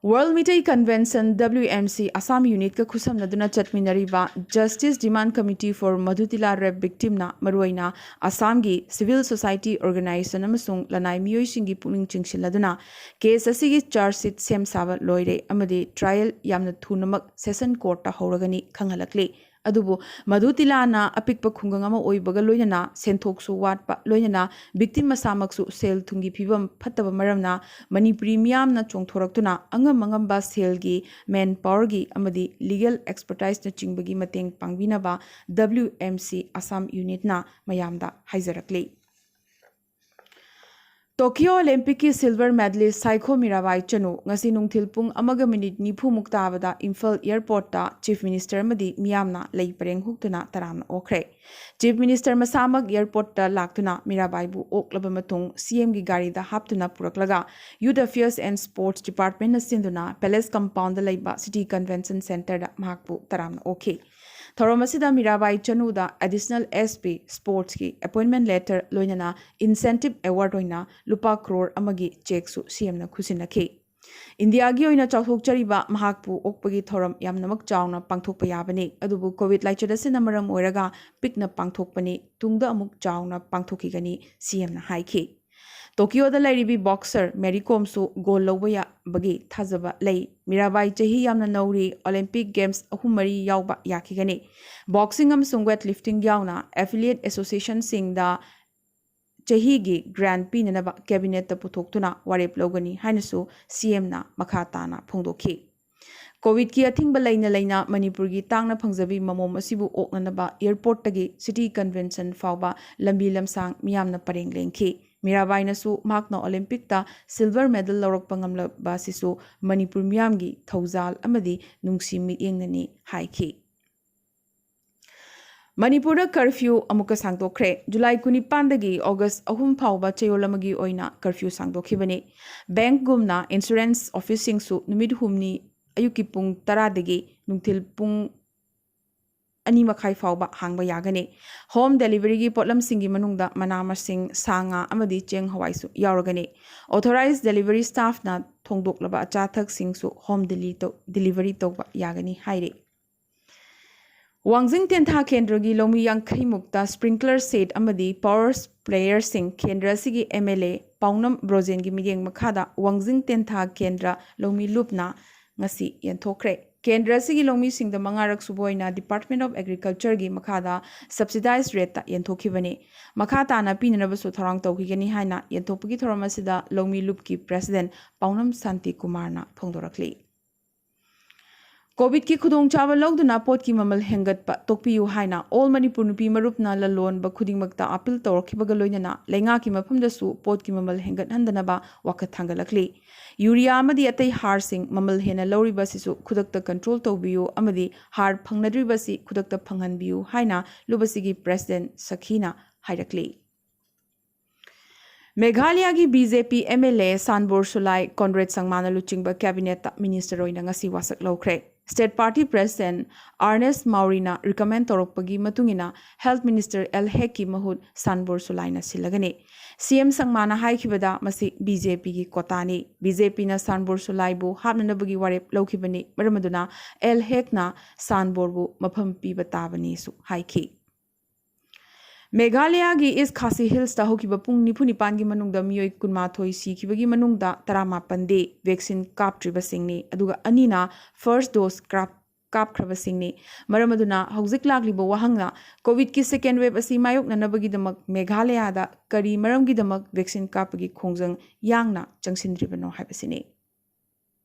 World Meitei Convention, W M C, Assam unitꯀ ꯈꯨꯠꯁꯝꯅꯗꯨꯅ ꯆꯠꯃꯤꯟꯅꯔꯤꯕ Justice Demand Committee for Madhutila Rape Victimꯅ ꯃꯔꯨꯑꯣꯏꯅ ꯑꯁꯥꯝꯒꯤ civil society organization ꯑꯃꯁꯨꯡ ꯂꯅꯥꯏ ꯃꯤꯑꯣꯏꯁꯤꯡꯒꯤ ꯄꯨꯛꯅꯤꯡ ꯆꯤꯡꯁꯤꯜꯂꯗꯨꯅ case ꯑꯁꯤꯒꯤ charge sheet ꯁꯦꯝ ꯁꯥꯕ ꯂꯣꯏꯔꯦ ꯑꯃꯗꯤ trial ꯌꯥꯝꯅ ꯊꯨꯅꯃꯛ session courtꯇ ꯍꯧꯔꯒꯅꯤ ꯈꯪꯍꯜꯂꯛꯂꯤ꯫ ꯑꯗꯨꯕꯨ ꯃꯙꯨꯇꯤꯂꯥꯅ ꯑꯄꯤꯛꯄ ꯈꯨꯡꯒꯪ ꯑꯃ ꯑꯣꯏꯕꯒ ꯂꯣꯏꯅꯅ ꯁꯦꯟꯊꯣꯛꯁꯨ ꯋꯥꯠꯄ, ꯂꯣꯏꯅꯅ victim ꯃꯁꯥꯃꯛꯁꯨ ꯁꯦꯜ ꯊꯨꯝꯒꯤ ꯐꯤꯕꯝ ꯐꯠꯇꯕ ꯃꯔꯝꯅ ꯃꯅꯤꯄꯨꯔꯤ ꯃꯤꯌꯥꯝꯅ ꯆꯣꯡꯊꯣꯔꯛꯇꯨꯅ ꯑꯉꯝ ꯑꯉꯝꯕ ꯁꯦꯜꯒꯤ manpowerꯒꯤ ꯑꯃꯗꯤ legal expertiseꯅꯆꯤꯡꯕꯒꯤ ꯃꯇꯦꯡ ꯄꯥꯡꯕꯤꯅꯕ W M C Assam unitꯅ ꯃꯌꯥꯝꯗ ꯍꯥꯏꯖꯔꯛꯂꯤ꯫ Tokyo Olympicꯀꯤ silver medalist ꯁꯥꯏꯈꯣ Mirabai Chanu ꯉꯁꯤ ꯅꯨꯡꯊꯤꯜ ꯄꯨꯡ ꯑꯃꯒ minute ꯅꯤꯐꯨꯃꯨꯛ ꯇꯥꯕꯗ ꯏꯝꯐꯥꯜ airportꯇ Chief Minister ꯑꯃꯗꯤ ꯃꯤꯌꯥꯝꯅ ꯂꯩ ꯄꯔꯦꯡ ꯍꯨꯛꯇꯨꯅ ꯇꯔꯥꯝꯅ ꯑꯣꯛꯈ꯭ꯔꯦ꯫ Chief Minister ꯃꯁꯥꯃꯛ airportꯇ ꯂꯥꯛꯇꯨꯅ ꯃꯤꯔꯥꯕꯥꯏꯕꯨ ꯑꯣꯛꯂꯕ ꯃꯇꯨꯡ C Mꯒꯤ ꯒꯥꯔꯤꯗ ꯍꯥꯞꯇꯨꯅ ꯄꯨꯔꯛꯂꯒ Youth Affairs and Sports Departmentꯅ ꯁꯤꯟꯗꯨꯅ Palace compoundꯗ ꯂꯩꯕ City Convention Centreꯗ ꯃꯍꯥꯛꯄꯨ ꯇꯔꯥꯝꯅ ꯑꯣꯛꯈꯤ꯫ ꯊꯧꯔꯝ ꯑꯁꯤꯗ Mirabai ꯆꯅꯨꯗ Additional S P Sportsꯀꯤ appointment letter ꯂꯣꯏꯅꯅ incentive award ꯑꯣꯏꯅ ꯂꯨꯄꯥ ꯀ꯭ꯔꯣꯔ ꯑꯃꯒꯤ chequeꯁꯨ C Mꯅ ꯈꯨꯠꯁꯤꯟꯅꯈꯤ꯫ ꯏꯟꯗꯤꯌꯥꯒꯤ ꯑꯣꯏꯅ ꯆꯥꯎꯊꯣꯛꯆꯔꯤꯕ ꯃꯍꯥꯛꯄꯨ ꯑꯣꯛꯄꯒꯤ ꯊꯧꯔꯝ ꯌꯥꯝꯅꯃꯛ ꯆꯥꯎꯅ ꯄꯥꯡꯊꯣꯛꯄ ꯌꯥꯕꯅꯤ, ꯑꯗꯨꯕꯨ COVID ꯂꯥꯏꯆꯠ ꯑꯁꯤꯅ ꯃꯔꯝ ꯑꯣꯏꯔꯒ ꯄꯤꯛꯅ ꯄꯥꯡꯊꯣꯛꯄꯅꯤ, ꯇꯨꯡꯗ ꯑꯃꯨꯛ ꯆꯥꯎꯅ ꯄꯥꯡꯊꯣꯛꯈꯤꯒꯅꯤ, C Mꯅ ꯍꯥꯏꯈꯤ꯫ ꯇꯣꯀꯤꯌꯣꯗ ꯂꯩꯔꯤꯕꯤ ꯕꯣꯛꯁꯔ ꯃꯦꯔꯤ ꯀꯣꯝꯁꯨ ꯒꯣꯜ ꯂꯧꯕ ꯌꯥꯕꯒꯤ ꯊꯥꯖꯕ ꯂꯩ꯫ ꯃꯤꯔꯥꯕꯥꯏ ꯆꯍꯤ ꯌꯥꯝꯅ ꯅꯧꯔꯤ, ꯑꯣꯂꯦꯝꯄꯤꯛ ꯒꯦꯝꯁ ꯑꯍꯨꯝ ꯃꯔꯤ ꯌꯥꯎꯕ ꯌꯥꯈꯤꯒꯅꯤ꯫ ꯕꯣꯛꯁꯤꯡ ꯑꯃꯁꯨꯡ ꯋꯦꯠ ꯂꯤꯐꯇꯤꯡ ꯌꯥꯎꯅ ꯑꯦꯐꯤꯂꯤꯌꯦꯠ ꯑꯦꯁꯣꯁꯤꯌꯦꯁꯟꯁꯤꯡꯗ ꯆꯍꯤꯒꯤ ꯒ꯭ꯔꯥꯟ ꯄꯤꯅꯅꯕ ꯀꯦꯕꯤꯅꯦꯠꯇ ꯄꯨꯊꯣꯛꯇꯨꯅ ꯋꯥꯔꯦꯞ ꯂꯧꯒꯅꯤ ꯍꯥꯏꯅꯁꯨ ꯁꯤ ꯑꯦꯝꯅ ꯃꯈꯥ ꯇꯥꯅ ꯐꯣꯡꯗꯣꯛꯈꯤ꯫ ꯀꯣꯚꯤꯗꯀꯤ ꯑꯊꯤꯡꯕ ꯂꯩꯅ ꯂꯩꯅ ꯃꯅꯤꯄꯨꯔꯒꯤ ꯇꯥꯡꯅ ꯐꯪꯖꯕꯤ ꯃꯃꯣꯝ ꯑꯁꯤꯕꯨ ꯑꯣꯛꯅꯅꯕ ꯑꯦꯌꯔꯄꯣꯔꯠꯇꯒꯤ ꯁꯤꯇꯤ ꯀꯟꯚꯦꯟꯁꯟ ꯐꯥꯎꯕ ꯂꯝꯕꯤ ꯂꯝꯁꯥꯡ ꯃꯤꯌꯥꯝꯅ ꯄꯔꯦꯡ ꯂꯦꯡꯈꯤ꯫ ꯃꯤꯔꯥꯕꯥꯏꯅꯁꯨ ꯃꯍꯥꯛꯅ ꯑꯣꯂꯦꯝꯄꯤꯛꯇ ꯁꯤꯜꯚꯔ ꯃꯦꯗꯜ ꯂꯧꯔꯛꯄ ꯉꯝꯂꯕ ꯑꯁꯤꯁꯨ ꯃꯅꯤꯄꯨꯔ ꯃꯤꯌꯥꯝꯒꯤ ꯊꯧꯖꯥꯜ ꯑꯃꯗꯤ ꯅꯨꯡꯁꯤ ꯃꯤꯠꯌꯦꯡꯅꯅꯤ ꯍꯥꯏꯈꯤ꯫ ꯃꯅꯤꯄꯨꯔꯗ ꯀꯔꯐ꯭ꯌꯨ ꯑꯃꯨꯛꯀ ꯁꯥꯡꯗꯣꯛꯈ꯭ꯔꯦ꯫ ꯖꯨꯂꯥꯏ ꯀꯨꯟꯅꯤꯄꯥꯟꯗꯒꯤ ꯑꯣꯒꯁ ꯑꯍꯨꯝ ꯐꯥꯎꯕ ꯆꯌꯣꯜ ꯑꯃꯒꯤ ꯑꯣꯏꯅ ꯀꯔꯐ꯭ꯌꯨ ꯁꯥꯡꯗꯣꯛꯈꯤꯕꯅꯤ꯫ ꯕꯦꯡꯛꯒꯨꯝꯅ ꯏꯟꯁꯨꯔꯦꯟꯁ ꯑꯣꯐꯤꯁꯁꯤꯡꯁꯨ ꯅꯨꯃꯤꯠ ꯍꯨꯝꯅꯤ ꯑꯌꯨꯛꯀꯤ ꯄꯨꯡ ꯇꯔꯥꯗꯒꯤ ꯅꯨꯡꯊꯤꯜ ꯄꯨꯡ ꯑꯅꯤ ꯃꯈꯥꯏ ꯐꯥꯎꯕ ꯍꯥꯡꯕ ꯌꯥꯒꯅꯤ꯫ ꯍꯣꯝ ꯗꯦꯂꯤꯚꯔꯤꯒꯤ ꯄꯣꯠꯂꯝꯁꯤꯡꯒꯤ ꯃꯅꯨꯡꯗ ꯃꯅꯥ ꯃꯁꯤꯡ, ꯁꯥ ꯉꯥ ꯑꯃꯗꯤ ꯆꯦꯡ ꯍꯋꯥꯏꯁꯨ ꯌꯥꯎꯔꯒꯅꯤ꯫ ꯑꯣꯊꯣꯔꯥꯏꯖ ꯗꯦꯂꯤꯚꯔꯤ ꯁ꯭ꯇꯥꯐꯅ ꯊꯣꯡꯗꯣꯛꯂꯕ ꯑꯆꯥ ꯑꯊꯛꯁꯤꯡꯁꯨ ꯍꯣꯝ ꯗꯦꯂꯤ ꯇꯧ-, ꯗꯦꯂꯤꯚꯔꯤ ꯇꯧꯕ ꯌꯥꯒꯅꯤ ꯍꯥꯏꯔꯤ꯫ ꯋꯥꯡꯖꯤꯡ ꯇꯦꯟꯊꯥ ꯀꯦꯟꯗ꯭ꯔꯒꯤ ꯂꯧꯃꯤ ꯌꯥꯡꯈꯩ ꯃꯨꯛꯇ ꯁ꯭ꯄ꯭ꯔꯤꯡꯀꯂꯔ ꯁꯦꯠ ꯑꯃꯗꯤ ꯄꯥꯋꯔ ꯁ꯭ꯄ꯭ꯔꯦꯌꯔꯁꯤꯡ ꯀꯦꯟꯗ꯭ꯔ ꯑꯁꯤꯒꯤ ꯑꯦꯝ ꯑꯦꯜ ꯑꯦ ꯄꯥꯎꯅꯝ ꯕ꯭ꯔꯣꯖꯦꯟꯒꯤ ꯃꯤꯠꯌꯦꯡ ꯃꯈꯥꯗ ꯋꯥꯡꯖꯤꯡ ꯇꯦꯟꯊꯥ ꯀꯦꯟꯗ꯭ꯔ ꯂꯧꯃꯤ ꯂꯨꯞꯅ ꯉꯁꯤ ꯌꯦꯟꯊꯣꯛꯈ꯭ꯔꯦ꯫ ꯀꯦꯟꯗ꯭ꯔ ꯑꯁꯤꯒꯤ ꯂꯧꯃꯤꯁꯤꯡꯗ ꯃꯉꯥꯔꯛ ꯁꯨꯕ ꯑꯣꯏꯅ ꯗꯤꯄꯥꯔꯠꯃꯦꯟ ꯑꯣꯐ ꯑꯦꯒ꯭ꯔꯤꯀꯜꯆꯔꯒꯤ ꯃꯈꯥꯗ ꯁꯕꯁꯤꯗꯥꯏꯖ ꯔꯦꯠꯇ ꯌꯦꯟꯊꯣꯛꯈꯤꯕꯅꯤ꯫ ꯃꯈꯥ ꯇꯥꯅ ꯄꯤꯅꯅꯕꯁꯨ ꯊꯧꯔꯥꯡ ꯇꯧꯈꯤꯒꯅꯤ ꯍꯥꯏꯅ ꯌꯦꯟꯊꯣꯛꯄꯒꯤ ꯊꯧꯔꯝ ꯑꯁꯤꯗ ꯂꯧꯃꯤ ꯂꯨꯞꯀꯤ ꯄ꯭ꯔꯦꯁꯤꯗꯦꯟꯠ ꯄꯥꯎꯅꯝ ꯁꯥꯟꯇꯤ ꯀꯨꯃꯥꯔꯅ ꯐꯣꯡꯗꯣꯔꯛꯂꯤ꯫ ꯀꯣꯚꯤꯗꯀꯤ ꯈꯨꯗꯣꯡꯆꯥꯕ ꯂꯧꯗꯨꯅ ꯄꯣꯠꯀꯤ ꯃꯃꯜ ꯍꯦꯟꯒꯠꯄ ꯇꯣꯛꯄꯤꯌꯨ ꯍꯥꯏꯅ ꯑꯣꯜ ꯃꯅꯤꯄꯨꯔ ꯅꯨꯄꯤ ꯃꯔꯨꯞꯅ ꯂꯂꯣꯟꯕ ꯈꯨꯗꯤꯡꯃꯛꯇ ꯑꯥꯄꯤꯜ ꯇꯧꯔꯛꯈꯤꯕꯒ ꯂꯣꯏꯅꯅ ꯂꯩꯉꯥꯛꯀꯤ ꯃꯐꯝꯗꯁꯨ ꯄꯣꯠꯀꯤ ꯃꯃꯜ ꯍꯦꯟꯒꯠꯍꯟꯗꯅꯕ ꯋꯥꯀꯠ ꯊꯥꯡꯒꯠꯂꯛꯂꯤ꯫ ꯌꯨꯔꯤꯌꯥ ꯑꯃꯗꯤ ꯑꯇꯩ ꯍꯥꯔꯁꯤꯡ ꯃꯃꯜ ꯍꯦꯟꯅ ꯂꯧꯔꯤꯕ ꯑꯁꯤꯁꯨ ꯈꯨꯗꯛꯇ ꯀꯟꯇ꯭ꯔꯣꯜ ꯇꯧꯕꯤꯌꯨ ꯑꯃꯗꯤ ꯍꯥꯔ ꯐꯪꯅꯗ꯭ꯔꯤꯕ ꯑꯁꯤ ꯈꯨꯗꯛꯇ ꯐꯪꯍꯟꯕꯤꯌꯨ ꯍꯥꯏꯅ ꯂꯨꯞ ꯑꯁꯤꯒꯤ ꯄ꯭ꯔꯦꯁꯤꯗꯦꯟꯠ ꯁꯈꯤꯅ ꯍꯥꯏꯔꯛꯂꯤ꯫ ꯃꯦꯘꯥꯂꯌꯥꯒꯤ B J P M L A Sanbor Shullai Conrad ꯁꯪꯃꯥꯅ ꯂꯨꯆꯤꯡꯕ ꯀꯦꯕꯤꯅꯦꯠꯇ ꯃꯤꯅꯤꯁꯇꯔ ꯑꯣꯏꯅ ꯉꯁꯤ ꯋꯥꯁꯛ ꯂꯧꯈ꯭ꯔꯦ꯫ ꯁ꯭ꯇꯦꯠ ꯄꯥꯔꯇꯤ ꯄ꯭ꯔꯦꯁꯤꯗꯦꯟꯠ ꯑꯥꯔꯅꯦꯁ ꯃꯥꯎꯔꯤꯅ ꯔꯤꯀꯃꯦꯟ ꯇꯧꯔꯛꯄꯒꯤ ꯃꯇꯨꯡ ꯏꯟꯅ ꯍꯦꯜꯊ ꯃꯤꯅꯤꯁꯇꯔ ꯑꯦꯜ ꯍꯦꯛꯀꯤ ꯃꯍꯨꯠ ꯁꯥꯟꯕꯣꯔ ꯁꯨꯂꯥꯏꯅ ꯁꯤꯜꯂꯒꯅꯤ꯫ ꯁꯤ ꯑꯦꯝ ꯁꯪꯃꯥꯅ ꯍꯥꯏꯈꯤꯕꯗ ꯃꯁꯤ ꯕꯤ ꯖꯦ ꯄꯤꯒꯤ ꯀꯣꯇꯥꯅꯤ꯫ ꯕꯤ ꯖꯦ ꯄꯤꯅ ꯁꯥꯟꯕꯣꯔ ꯁꯨꯂꯥꯏꯕꯨ ꯍꯥꯞꯅꯅꯕꯒꯤ ꯋꯥꯔꯦꯞ ꯂꯧꯈꯤꯕꯅꯤ꯫ ꯃꯔꯝ ꯑꯗꯨꯅ ꯑꯦꯜ ꯍꯦꯛꯅ ꯁꯥꯟꯕꯣꯔꯕꯨ ꯃꯐꯝ ꯄꯤꯕ ꯇꯥꯕꯅꯤꯁꯨ ꯍꯥꯏꯈꯤ꯫ ꯃꯦꯘꯥꯂꯌꯥꯒꯤ ꯏꯁ ꯈꯥꯁꯤ ꯍꯤꯜꯁꯇ ꯍꯧꯈꯤꯕ ꯄꯨꯡ ꯅꯤꯐꯨ ꯅꯤꯄꯥꯟꯒꯤ ꯃꯅꯨꯡꯗ ꯃꯤꯑꯣꯏ ꯀꯨꯟꯃꯥꯊꯣꯏ ꯁꯤꯈꯤꯕꯒꯤ ꯃꯅꯨꯡꯗ ꯇꯔꯥꯃꯥꯄꯟꯗꯤ ꯚꯦꯛꯁꯤꯟ ꯀꯥꯞꯇ꯭ꯔꯤꯕꯁꯤꯡꯅꯤ, ꯑꯗꯨꯒ ꯑꯅꯤꯅ ꯐꯥꯔꯁ ꯗꯣꯁ ꯀꯥꯞ-, ꯀꯥꯞꯈ꯭ꯔꯕꯁꯤꯡꯅꯤ꯫ ꯃꯔꯝ ꯑꯗꯨꯅ ꯍꯧꯖꯤꯛ ꯂꯥꯛꯂꯤꯕ ꯋꯥꯍꯪꯅ COVID-ꯀꯤ second wave ꯑꯁꯤ ꯃꯥꯌꯣꯛꯅꯅꯕꯒꯤꯗꯃꯛ ꯃꯦꯘꯥꯂꯌꯥꯗ ꯀꯔꯤ ꯃꯔꯝꯒꯤꯗꯃꯛ ꯚꯦꯛꯁꯤꯟ ꯀꯥꯞꯄꯒꯤ ꯈꯣꯡꯖꯪ ꯌꯥꯡꯅ ꯆꯪꯁꯤꯟꯗ꯭ꯔꯤꯕꯅꯣ ꯍꯥꯏꯕꯁꯤꯅꯤ꯫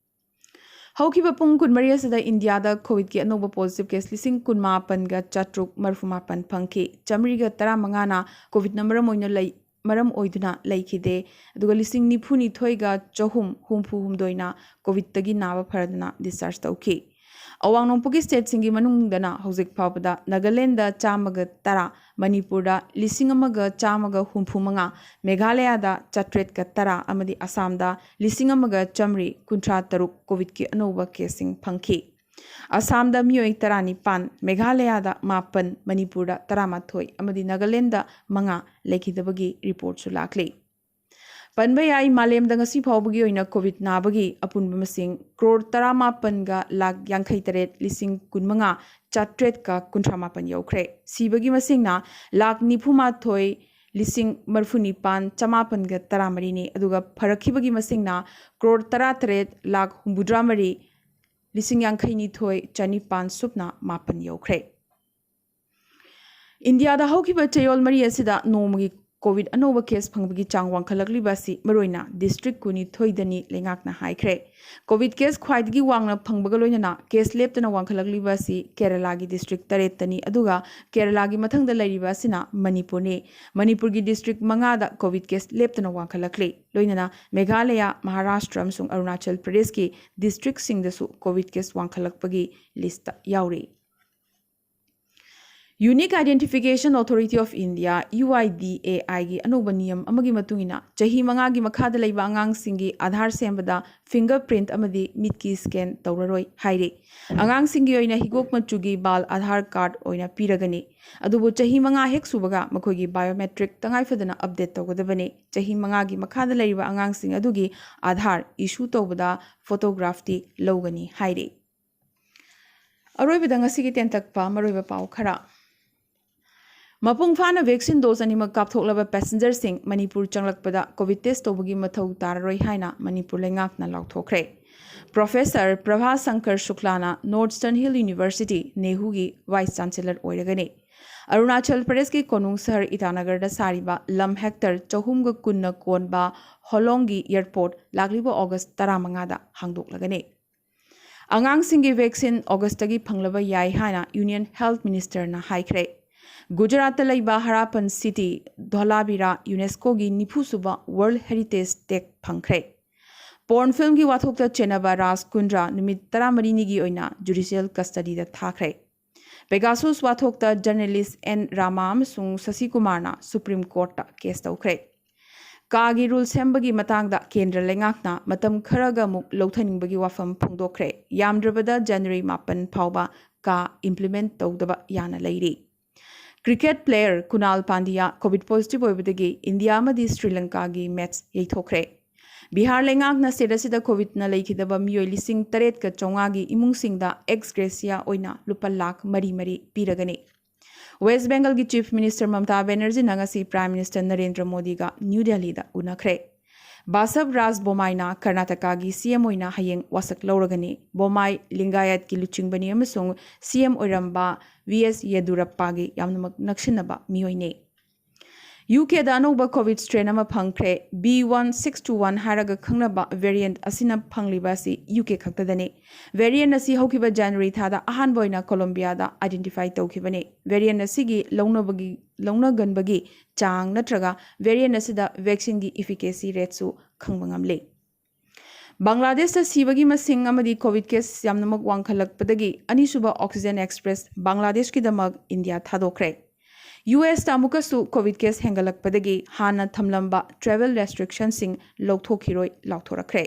ꯍꯧꯈꯤꯕ ꯄꯨꯡ ꯀꯨꯟꯃꯔꯤ ꯑꯁꯤꯗ ꯏꯟꯗꯤꯌꯥꯗ COVID-ꯀꯤ ꯑꯅꯧꯕ positive case ꯂꯤꯁꯤꯡ ꯀꯨꯟꯃꯥꯄꯟꯒ ꯆꯥꯇ꯭ꯔꯨꯛ ꯃꯔꯤꯐꯨ ꯃꯥꯄꯟ ꯐꯪꯈꯤ꯫ ꯆꯥꯃꯔꯤꯒ ꯇꯔꯥꯃꯉꯥꯅ COVID-ꯅ ꯃꯔꯝ ꯑꯣꯏꯅ ꯂꯩ-, ꯃꯔꯝ ꯑꯣꯏꯗꯨꯅ ꯂꯩꯈꯤꯗꯦ, ꯑꯗꯨꯒ ꯂꯤꯁꯤꯡ ꯅꯤꯐꯨꯅꯤꯊꯣꯏꯒ ꯆꯍꯨꯝ ꯍꯨꯝꯐꯨ ꯍꯨꯝꯗꯣꯏꯅ COVID-ꯇꯒꯤ ꯅꯥꯕ ꯐꯔꯗꯨꯅ discharge ꯇꯧꯈꯤ꯫ ꯑꯋꯥꯡ ꯅꯣꯡꯄꯣꯛꯀꯤ stateꯁꯤꯡꯒꯤ ꯃꯅꯨꯡꯗꯅ ꯍꯧꯖꯤꯛ ꯐꯥꯎꯕꯗ ꯅꯥꯒꯥꯂꯦꯟꯗ ꯆꯥꯝꯃꯒ ꯇꯔꯥ, ꯃꯅꯤꯄꯨꯔꯗ ꯂꯤꯁꯤꯡ ꯑꯃꯒ ꯆꯥꯝꯃꯒ ꯍꯨꯝꯐꯨ ꯃꯉꯥ, ꯃꯦꯘꯥꯂꯌꯥꯗ ꯆꯥꯇ꯭ꯔꯦꯠꯀ ꯇꯔꯥ ꯑꯃꯗꯤ ꯑꯁꯥꯝꯗ ꯂꯤꯁꯤꯡ ꯑꯃꯒ ꯆꯥꯃꯔꯤ ꯀꯨꯟꯊ꯭ꯔꯥ ꯇꯔꯨꯛ COVID-ꯀꯤ ꯑꯅꯧꯕ caseꯁꯤꯡ ꯐꯪꯈꯤ꯫ ꯑꯁꯥꯝꯗ ꯃꯤꯑꯣꯏ ꯇꯔꯥꯅꯤꯄꯥꯟ, ꯃꯦꯘꯥꯂꯌꯥꯗ ꯃꯥꯄꯟ, ꯃꯅꯤꯄꯨꯔꯗ ꯇꯔꯥꯃꯥꯊꯣꯏ ꯑꯃꯗꯤ ꯅꯥꯒꯥꯂꯦꯟꯗ ꯃꯉꯥ ꯂꯩꯈꯤꯗꯕꯒꯤ reportꯁꯨ ꯂꯥꯛꯂꯤ꯫ ꯄꯟꯕ ꯌꯥꯏ, ꯃꯥꯂꯦꯝꯗ ꯉꯁꯤ ꯐꯥꯎꯕꯒꯤ ꯑꯣꯏꯅ COVID ꯅꯥꯕꯒꯤ ꯑꯄꯨꯟꯕ ꯃꯁꯤꯡ ꯀ꯭ꯔꯣꯔ ꯇꯔꯥꯃꯥꯄꯟꯒ ꯂꯥꯈ ꯌꯥꯡꯈꯩ ꯇꯔꯦꯠ ꯂꯤꯁꯤꯡ ꯀꯨꯟꯃꯉꯥ ꯆꯥꯇ꯭ꯔꯦꯠꯀ ꯀꯨꯟꯊ꯭ꯔꯥ ꯃꯥꯄꯟ ꯌꯧꯈ꯭ꯔꯦ꯫ ꯁꯤꯕꯒꯤ ꯃꯁꯤꯡꯅ ꯂꯥꯈ ꯅꯤꯐꯨ ꯃꯥꯊꯣꯏ ꯂꯤꯁꯤꯡ ꯃꯔꯤꯐꯨ ꯅꯤꯄꯥꯟ ꯆꯃꯥꯄꯟꯒ ꯇꯔꯥ ꯃꯔꯤꯅꯤ, ꯑꯗꯨꯒ ꯐꯔꯛꯈꯤꯕꯒꯤ ꯃꯁꯤꯡꯅ ꯀ꯭ꯔꯣꯔ ꯇꯔꯥ ꯇꯔꯦꯠ ꯂꯥꯈ ꯍꯨꯝꯐꯨꯇꯔꯥ ꯃꯔꯤ ꯂꯤꯁꯤꯡ ꯌꯥꯡꯈꯩ ꯅꯤꯊꯣꯏ ꯆꯅꯤꯄꯥꯟ ꯁꯨꯞꯅ ꯃꯥꯄꯟ ꯌꯧꯈ꯭ꯔꯦ꯫ ꯏꯟꯗꯤꯌꯥꯗ ꯍꯧꯈꯤꯕ ꯆꯌꯣꯜ ꯃꯔꯤ ꯑꯁꯤꯗ ꯅꯣꯡꯃꯒꯤ COVID ꯑꯅꯧꯕ case ꯐꯪꯕꯒꯤ ꯆꯥꯡ ꯋꯥꯡꯈꯠꯂꯛꯂꯤꯕ ꯑꯁꯤ ꯃꯔꯨꯑꯣꯏꯅ district ꯀꯨꯟꯅꯤꯊꯣꯏꯗꯅꯤ ꯂꯩꯉꯥꯛꯅ ꯍꯥꯏꯈ꯭ꯔꯦ꯫ COVID case ꯈ꯭ꯋꯥꯏꯗꯒꯤ ꯋꯥꯡꯅ ꯐꯪꯕꯒ ꯂꯣꯏꯅꯅ case ꯂꯦꯞꯇꯅ ꯋꯥꯡꯈꯠꯂꯛꯂꯤꯕ ꯑꯁꯤ ꯀꯦꯔꯂꯥꯒꯤ district ꯇꯔꯦꯠꯇꯅꯤ, ꯑꯗꯨꯒ ꯀꯦꯔꯂꯥꯒꯤ ꯃꯊꯪꯗ ꯂꯩꯔꯤꯕ ꯑꯁꯤꯅ ꯃꯅꯤꯄꯨꯔꯅꯤ꯫ ꯃꯅꯤꯄꯨꯔꯒꯤ district ꯃꯉꯥꯗ COVID case ꯂꯦꯞꯇꯅ ꯋꯥꯡꯈꯠꯂꯛꯂꯤ꯫ ꯂꯣꯏꯅꯅ ꯃꯦꯘꯥꯂꯌꯥ, ꯃꯍꯥꯔꯥꯁꯇ꯭ꯔ ꯑꯃꯁꯨꯡ ꯑꯔꯨꯅꯥꯆꯜ ꯄ꯭ꯔꯗꯦꯁꯀꯤ districtꯁꯤꯡꯗꯁꯨ COVID case ꯋꯥꯡꯈꯠꯂꯛꯄꯒꯤ listꯇ ꯌꯥꯎꯔꯤ꯫ Unique Identification Authority of India, UIDAIꯒꯤ ꯑꯅꯧꯕ ꯅꯤꯌꯝ ꯑꯃꯒꯤ ꯃꯇꯨꯡ ꯏꯟꯅ, ꯆꯍꯤ ꯃꯉꯥꯒꯤ ꯃꯈꯥꯗ ꯂꯩꯕ ꯑꯉꯥꯡꯁꯤꯡꯒꯤ ꯑꯥꯙꯥꯔ ꯁꯦꯝꯕꯗ fingerprint ꯑꯃꯗꯤ ꯃꯤꯠꯀꯤ scan ꯇꯧꯔꯔꯣꯏ ꯍꯥꯏꯔꯤ꯫ ꯑꯉꯥꯡꯁꯤꯡꯒꯤ ꯑꯣꯏꯅ ꯍꯤꯒꯣꯛ ꯃꯆꯨꯒꯤ ꯕꯥꯜ ꯑꯥꯙꯥꯔ card ꯑꯣꯏꯅ ꯄꯤꯔꯒꯅꯤ꯫ ꯑꯗꯨꯕꯨ ꯆꯍꯤ ꯃꯉꯥ ꯍꯦꯛ ꯁꯨꯕꯒ ꯃꯈꯣꯏꯒꯤ biometric ꯇꯉꯥꯏ ꯐꯗꯅ update ꯇꯧꯒꯗꯕꯅꯤ꯫ ꯆꯍꯤ ꯃꯉꯥꯒꯤ ꯃꯈꯥꯗ ꯂꯩꯔꯤꯕ ꯑꯉꯥꯡꯁꯤꯡ ꯑꯗꯨꯒꯤ ꯑꯥꯙꯥꯔ issue ꯇꯧꯕꯗ photographꯇꯤ ꯂꯧꯒꯅꯤ ꯍꯥꯏꯔꯤ꯫ ꯑꯔꯣꯏꯕꯗ ꯉꯁꯤꯒꯤ ꯇꯦꯟꯇꯛꯄ ꯃꯔꯨꯑꯣꯏꯕ ꯄꯥꯎ ꯈꯔ꯫ ꯃꯄꯨꯡ ꯐꯥꯅ vaccine dose ꯑꯅꯤꯃꯛ ꯀꯥꯞꯊꯣꯛꯂꯕ passengerꯁꯤꯡ ꯃꯅꯤꯄꯨꯔ ꯆꯪꯂꯛꯄꯗ COVID test ꯇꯧꯕꯒꯤ ꯃꯊꯧ ꯇꯥꯔꯔꯣꯏ ꯍꯥꯏꯅ ꯃꯅꯤꯄꯨꯔ ꯂꯩꯉꯥꯛꯅ ꯂꯥꯎꯊꯣꯛꯈ꯭ꯔꯦ꯫ Professor Prabha Shankar ꯁꯨꯛꯂꯥꯅ North Eastern Hill University, ꯅꯦꯍꯨꯒꯤ Vice Chancellor ꯑꯣꯏꯔꯒꯅꯤ꯫ ꯑꯔꯨꯅꯥꯆꯜ ꯄ꯭ꯔꯗꯦꯁꯀꯤ ꯀꯣꯅꯨꯡ ꯁꯍꯔ ꯏꯇꯥꯅꯒꯔꯗ ꯁꯥꯔꯤꯕ ꯂꯝ hectare ꯆꯍꯨꯝꯒ ꯀꯨꯟꯅ ꯀꯣꯟꯕ ꯍꯣꯂꯣꯡꯒꯤ airport ꯂꯥꯛꯂꯤꯕ August ꯇꯔꯥꯃꯉꯥꯗ ꯍꯥꯡꯗꯣꯛꯂꯒꯅꯤ꯫ ꯑꯉꯥꯡꯁꯤꯡꯒꯤ vaccine Augustꯇꯒꯤ ꯐꯪꯂꯕ ꯌꯥꯏ ꯍꯥꯏꯅ Union Health Ministerꯅ ꯍꯥꯏꯈ꯭ꯔꯦ꯫ ꯒꯨꯖꯔꯥꯠꯇ ꯂꯩꯕ ꯍꯔꯥꯄꯟ city ꯙꯣꯂꯥꯕꯤꯔꯥ UNESCOꯒꯤ ꯅꯤꯐꯨ ꯁꯨꯕ World Heritage tag ꯐꯪꯈ꯭ꯔꯦ꯫ Porn filmꯒꯤ ꯋꯥꯊꯣꯛꯇ ꯆꯦꯟꯅꯕ ꯔꯥꯖ ꯀꯨꯟꯗ꯭ꯔꯥ ꯅꯨꯃꯤꯠ ꯇꯔꯥꯃꯔꯤꯅꯤꯒꯤ ꯑꯣꯏꯅ judicial custodyꯗ ꯊꯥꯈ꯭ꯔꯦ꯫ Pegasus ꯋꯥꯊꯣꯛꯇ journalist ꯑꯦꯟ ꯔꯥꯃꯥ ꯑꯃꯁꯨꯡ ꯁꯁꯤꯀꯨꯃꯥꯔꯅ Supreme Courtꯇ case ꯇꯧꯈ꯭ꯔꯦ꯫ ꯀꯥꯒꯤ rule ꯁꯦꯝꯕꯒꯤ ꯃꯇꯥꯡꯗ ꯀꯦꯟꯗ꯭ꯔ ꯂꯩꯉꯥꯛꯅ ꯃꯇꯝ ꯈꯔꯒ ꯑꯃꯨꯛ ꯂꯧꯊꯅꯤꯡꯕꯒꯤ ꯋꯥꯐꯝ ꯐꯣꯡꯗꯣꯛꯈ꯭ꯔꯦ꯫ ꯌꯥꯝꯗ꯭ꯔꯕꯗ January ꯃꯥꯄꯟ ꯐꯥꯎꯕ ꯀꯥ implement ꯇꯧꯗꯕ ꯌꯥꯅ ꯂꯩꯔꯤ꯫ Cricket player Krunal Pandya COVID positive ꯑꯣꯏꯕꯗꯒꯤ ꯏꯟꯗꯤꯌꯥ ꯑꯃꯗꯤ ꯁ꯭ꯔꯤ ꯂꯪꯀꯥꯒꯤ match ꯌꯩꯊꯣꯛꯈ꯭ꯔꯦ꯫ ꯕꯤꯍꯥꯔ ꯂꯩꯉꯥꯛꯅ state ꯑꯁꯤꯗ COVIDꯅ ꯂꯩꯈꯤꯗꯕ ꯃꯤꯑꯣꯏ ꯂꯤꯁꯤꯡ ꯇꯔꯦꯠꯀ ꯆꯥꯝꯃꯉꯥꯒꯤ ꯏꯃꯨꯡꯁꯤꯡꯗ ex gratia ꯑꯣꯏꯅ ꯂꯨꯄꯥ ꯂꯥꯈ ꯃꯔꯤ ꯃꯔꯤ ꯄꯤꯔꯒꯅꯤ꯫ West Bengalꯒꯤ Chief Minister ꯃꯃꯇꯥ ꯕꯦꯅꯔꯖꯤꯅ ꯉꯁꯤ Prime Minister ꯅꯔꯦꯟꯗ꯭ꯔ ꯃꯣꯗꯤꯒ ꯅ꯭ꯌꯨ ꯗꯦꯜꯂꯤꯗ ꯎꯅꯈ꯭ꯔꯦ꯫ ꯕꯥꯁꯕ ꯔꯥꯖ ꯕꯣꯃꯥꯏꯅ ꯀꯔꯅꯥꯇꯀꯥꯒꯤ CM ꯑꯣꯏꯅ ꯍꯌꯦꯡ ꯋꯥꯁꯛ ꯂꯧꯔꯒꯅꯤ꯫ ꯕꯣꯃꯥꯏ ꯂꯤꯡꯒꯥꯌꯠꯀꯤ ꯂꯨꯆꯤꯡꯕꯅꯤ ꯑꯃꯁꯨꯡ CM ꯑꯣꯏꯔꯝꯕ V S ꯌꯦꯗꯨꯔꯞꯄꯥꯒꯤ ꯌꯥꯝꯅꯃꯛ ꯅꯛꯁꯤꯟꯅꯕ ꯃꯤꯑꯣꯏꯅꯤ꯫ UKꯗ ꯑꯅꯧꯕ COVID strain ꯑꯃ ꯐꯪꯈ꯭ꯔꯦ꯫ B one six two one ꯍꯥꯏꯔꯒ ꯈꯪꯅꯕ variant ꯑꯁꯤꯅ ꯐꯪꯂꯤꯕ ꯑꯁꯤ UK ꯈꯛꯇꯗꯅꯤ꯫ Variant ꯑꯁꯤ ꯍꯧꯈꯤꯕ January ꯊꯥꯗ ꯑꯍꯥꯟꯕ ꯑꯣꯏꯅ ꯀꯣꯂꯣꯝꯕꯤꯌꯥꯗ identify ꯇꯧꯈꯤꯕꯅꯤ꯫ Variant ꯑꯁꯤꯒꯤ ꯂꯧꯅꯕꯒꯤ, ꯂꯧꯅꯒꯟꯕꯒꯤ ꯆꯥꯡ ꯅꯠꯇ꯭ꯔꯒ variant ꯑꯁꯤꯗ vaccineꯒꯤ efficacy rateꯁꯨ ꯈꯪꯕ ꯉꯝꯂꯤ꯫ ꯕꯪꯒ꯭ꯂꯥꯗꯦꯁꯇ ꯁꯤꯕꯒꯤ ꯃꯁꯤꯡ ꯑꯃꯗꯤ COVID case ꯌꯥꯝꯅꯃꯛ ꯋꯥꯡꯈꯠꯂꯛꯄꯗꯒꯤ ꯑꯅꯤꯁꯨꯕ Oxygen Express ꯕꯪꯒ꯭ꯂꯥꯗꯦꯁꯀꯤꯗꯃꯛ ꯏꯟꯗꯤꯌꯥ ꯊꯥꯗꯣꯛꯈ꯭ꯔꯦ꯫ USꯇ ꯑꯃꯨꯛꯀꯁꯨ COVID case ꯍꯦꯟꯒꯠꯂꯛꯄꯗꯒꯤ ꯍꯥꯟꯅ ꯊꯝꯂꯝꯕ travel restrictionꯁꯤꯡ ꯂꯧꯊꯣꯛꯈꯤꯔꯣꯏ ꯂꯥꯎꯊꯣꯔꯛꯈ꯭ꯔꯦ꯫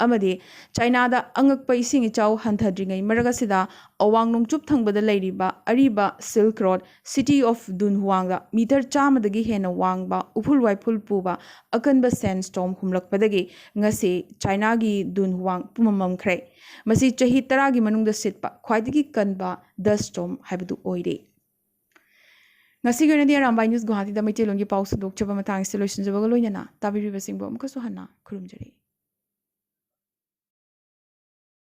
ꯑꯃꯗꯤ ꯆꯥꯏꯅꯥꯗ ꯑꯉꯛꯄ ꯏꯁꯤꯡ ꯏꯆꯥꯎ ꯍꯟꯊꯗ꯭ꯔꯤꯉꯩ ꯃꯔꯛ ꯑꯁꯤꯗ ꯑꯋꯥꯡ ꯅꯣꯡꯆꯨꯞ ꯊꯪꯕꯗ ꯂꯩꯔꯤꯕ ꯑꯔꯤꯕ Silk Road, City of Dunhuangꯗ meter ꯆꯥꯝꯃꯗꯒꯤ ꯍꯦꯟꯅ ꯋꯥꯡꯕ ꯎꯐꯨꯜ ꯋꯥꯏꯐꯨꯜ ꯄꯨꯕ ꯑꯀꯟꯕ sandstorm ꯍꯨꯝꯂꯛꯄꯗꯒꯤ ꯉꯁꯤ ꯆꯥꯏꯅꯥꯒꯤ ꯗꯨꯟꯍꯨꯋꯥꯡ ꯄꯨꯝꯃꯝꯃꯝꯈ꯭ꯔꯦ꯫ ꯃꯁꯤ ꯆꯍꯤ ꯇꯔꯥꯒꯤ ꯃꯅꯨꯡꯗ ꯁꯤꯠꯄ ꯈ꯭ꯋꯥꯏꯗꯒꯤ ꯀꯟꯕ dust storm ꯍꯥꯏꯕꯗꯨ ꯑꯣꯏꯔꯦ꯫ ꯉꯁꯤꯒꯤ ꯑꯣꯏꯅꯗꯤ ꯑꯔꯥꯝꯕꯥꯏ ꯅ꯭ꯌꯨꯁ ꯒꯨꯋꯥꯍꯥꯇꯤꯗ ꯃꯩꯇꯩꯂꯣꯟꯒꯤ ꯄꯥꯎ ꯁꯟꯗꯣꯛꯆꯕ ꯃꯇꯥꯡ ꯑꯁꯤ ꯂꯣꯏꯁꯤꯟꯖꯕꯒ ꯂꯣꯏꯅꯅ ꯇꯥꯕꯤꯔꯤꯕꯁꯤꯡꯕꯨ ꯑꯃꯨꯛꯀꯁꯨ ꯍꯟꯅ ꯈꯨꯔꯨꯝꯖꯔꯤ꯫